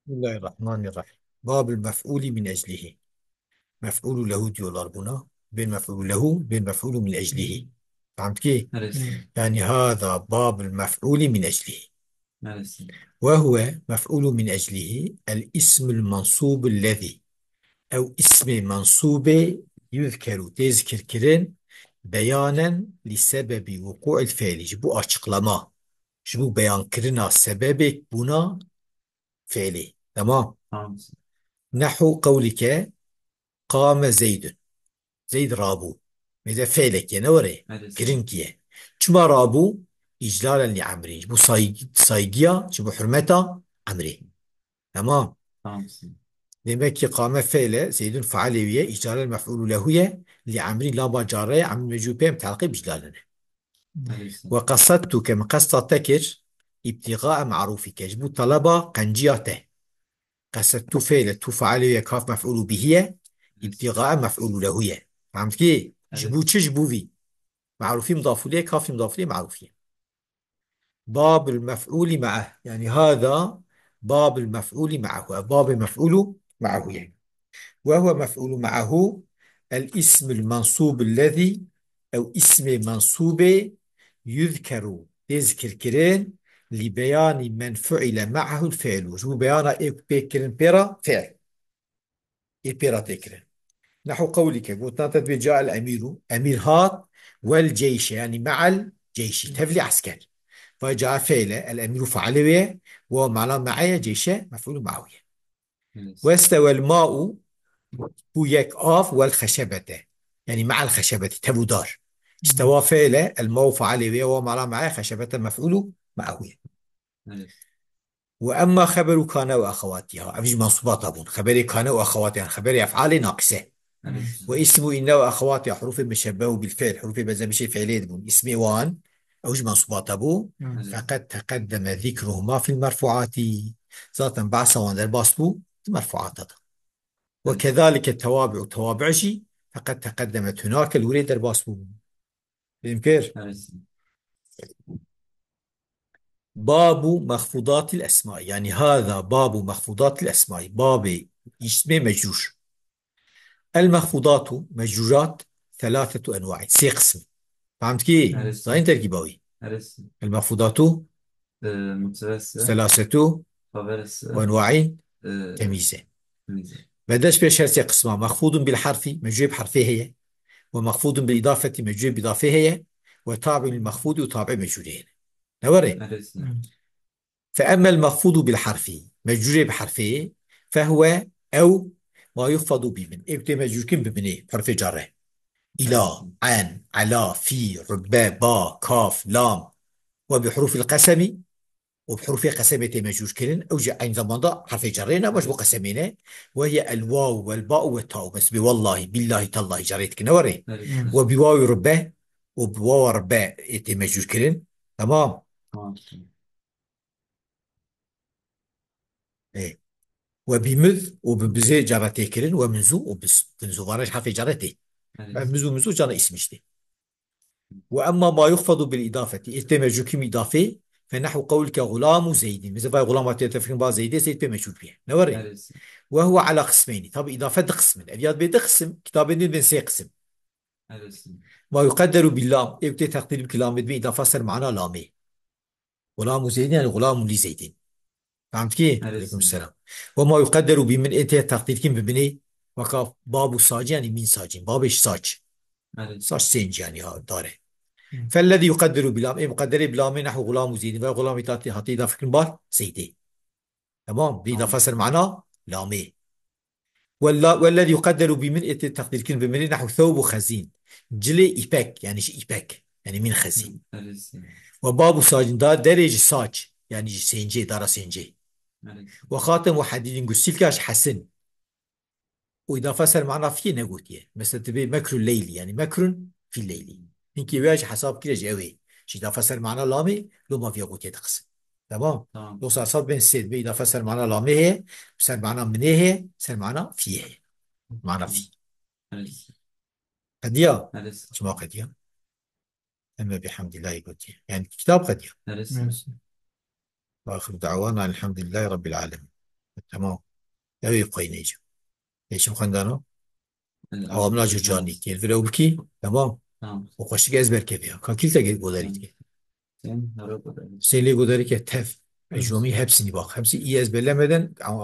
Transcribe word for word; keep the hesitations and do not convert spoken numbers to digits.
Bismillahirrahmanirrahim. Babul mef'uli min eclihi. Mef'ulu lehu diyorlar buna. Bin mef'ulu lehu, bin mef'ulu min eclihi. Tamam ki? Evet. Yani hâzâ babul mef'uli min eclihi. Evet. Ve huve mef'ulu min eclihi el ismul mansubul lezî. Ew ismê mensûbê yuzkeru tê zikirkirin beyanen li sebebî wuqû'il fi'lî. Ji bo açıklama, ji bo beyankirina sebebê bûna fi'lê. Tamam. Tamam. Nehu qewlike qame Zeydun. Zeyd rabû. Mêze fi'lek ye, ne were? Evet. Girink ye. Çima rabû? Îclalen li Emrî. Ji bo say-, saygıya, ji bo hurmeta Emrî. Tamam. Tamam. Demek ki qame fi'le, Zeydun failê wî ye, îclalen mef'ulu lehu ye, li Emrî lama carre, Emrî mecû pê em telqî bi îclalen e. Ve qesedtu ke min qesta te kir, îbtîxae marûfîke, ji bo taleba qenciya te. Qesedtu fi'le, tu failê ye, kaf mef'ulu bihî ye, îbtîxae mef'ulu lehu ye. Fehm dikî? Ji bo çi? Ji bo vî. Marûfî mudafûlê, kafî mudafûlê marûfî ye. Babul mef'ulî me'eh. Yani hâzâ babul mef'ulî me'ehu. Ev babê mef'ulu me'ehu ye. Ve huve mef'ulu me'ehu el ismul mansûbul lezî, ew ismê mansûbê yuzkeru tê zikirkirin li beyanî men fu'ile me'ehul fi'lu. Ji bo beyana ê ku pê kirin pê re fi'l. Ê pê re tê kirin. Nehu qewlike, gotina te dibê ca el emîru, emîr hat, wel ceyşe, yani me'el ceyşî, tevlî esker. Vay ca fi'le, el emîru failê wê ye, ve mana me'e ye, ceyşe mef'ulu me'ehu ye. Evet. Westewel ma'u, bû yek av, wel xeşebete. Yani me'el xeşebeti, tev û dar. Istewa fi'le, el ma'u failê wê ye, ve mana me'e, xeşebete mef'ulu me'ehu ye. Evet. Ve emma xeberu kane ve axewatiha. Ev ji mensubata bûn. Xeberê kane û axewatiha, yani xeberê ef'alê naqise. Evet. Ve ismu inne ve axewatiha, hurufê muşebbehu bil fi'l, hurufê benzemişê fi'lê dibûn. Ismê wan, ew ji mensubata bû. Evet. Feqet teqeddeme zikruhuma fil merfuati. Zaten behsa wan derbas bû di merfuata de. Ve kezalike tewabi'u, tewabi' jî, feqet teqeddeme, hunake li wirê derbas bû. Fêm kir? Evet. Babu mexfudatil esmai. Yani hâzâ babu mexfudatil esmai. Babê ismê mecrûr. El mexfudatu, mecrûrat, selâsetu enwa'in. Sê qism. Fehm dikî? Evet. Zayîn terkîba wî. Evet. El mexfudatu, e, mutevesse, selâsetu, haberesse, ve enwa'in, e, temîze. Temîze. Ve dest pê şer sê qisma. Mexfudun bil harfi, mecrûrê bi harfê heye. Ve mexfudun bil idafeti, mecrûrê bi idafê heye. Ve tabi'un lil mexfudi û tabi mecrûrê heye. Ne were? Evet. Fe emmel mexfudu bil harfi, mecrûrê bi harfê, fehuve ew ma yuxfadu bi min. Ê ku tê mecrûrkirin bi minê, hurfê carre. Îla, en, ela, fî, rubbe, ba, kaf, lam. Ve bi hurufil qesemî, û bi hurufê qesemê tê mecrûrkirin, ew jî eyn zamanda hurfê carrê ne, baş bo qesemê ne. Ve hiye el waw, wel ba'u, ve ta'u. Mesela wellahî, billahî, tallahî carrê dikin, ne were? Evet. Ve bi wawî rubbe, û bi wawa rubbe ê tê mecrûrkirin. Tamam. Tamam. Ê. Ve bi muz û bi bizê cara tê kirin, ve minzu û biz, binzu. Vana ji harfê cara tê. Evet. Ve mizu, mizu cara îsmî jî tê. Ve emma ma yuxfadu bil idafeti. Ê tê mecrûrkirin bi idafê, fe nehwu qewlike gulamu Zeydin. Mesela vay gulama tê te fikirin ba Zeydê, Zeyd pê mecrûr bûye. Ne were? Evet. Ve huve ala qismeyni. Tabi idafe di qism in. Ev ya dibê di qism, kitabên din bên sê qism. Evet. Ma yuqedderu bil lam. Ê ku tê teqdîr bike lamê, dibê idafa ser mana lamê. Gulamu Zeydin, yani gulamu li Zeydin. Fehm dikî? Evet. Aleyküm selam. Ve ma yuqedderu bi min, ê tê teqdîrkirin bi minê. Weka babu sacî, yani min sacîn. Babê sac. Evet. Sac sêncî yani ya dare. Hı. Fellezî yuqedderu bi lam, ê muqedderê bi lamê nehwu gulamu Zeydin. Ve gulamê ta tê hatî da fikirin bar Zeydê. Tamam. Di idafa ser mana lamê. Wella-, wellezî yuqedderu bi min, ê tê teqdîrkirin bi minê, nehwu thewbu xezîn. Cilê îpek, yani ji îpek. Yani min xezîn. Ve babu sacin, da derê ji sac, yani ji sêncê, dara sêncê. Ve xatem û hedîdin, gu silka ji hesin. Û îdafa ser mana fiyê negotiye. Mesela tu bê mekru leyli, yani mekrun fî leyli. Hinkê wê ya jî hesab kire ji ew ê. Ji îdafa ser mana lamê, loma viya gotiye di qisim. Tamam? Tamam. Yoksa esas bên sê, bê îdafa ser mana lamê heye, ser mana minê heye, ser mana fiyê heye. Mana fî. Evet. Qediya? Evet. Çima qediya? Emme bihamdillahî gotiye. Yani kitab qediya. Evet. Evet. Ve axiru da'wana elhamdülillahi rabbil alemin. Tamam. Ew ê xweyne jî. Ê çim xwendana? Awam na jûr canî. Kêl vir ew bikî. Tamam. Tamam. O xweşik ez berkevî. Ka kîl te godarî dike. Sen nara godarî. Sê lê godarî ke tev. Jomî hepsini bak. Hepsi iyi ezberlemeden ama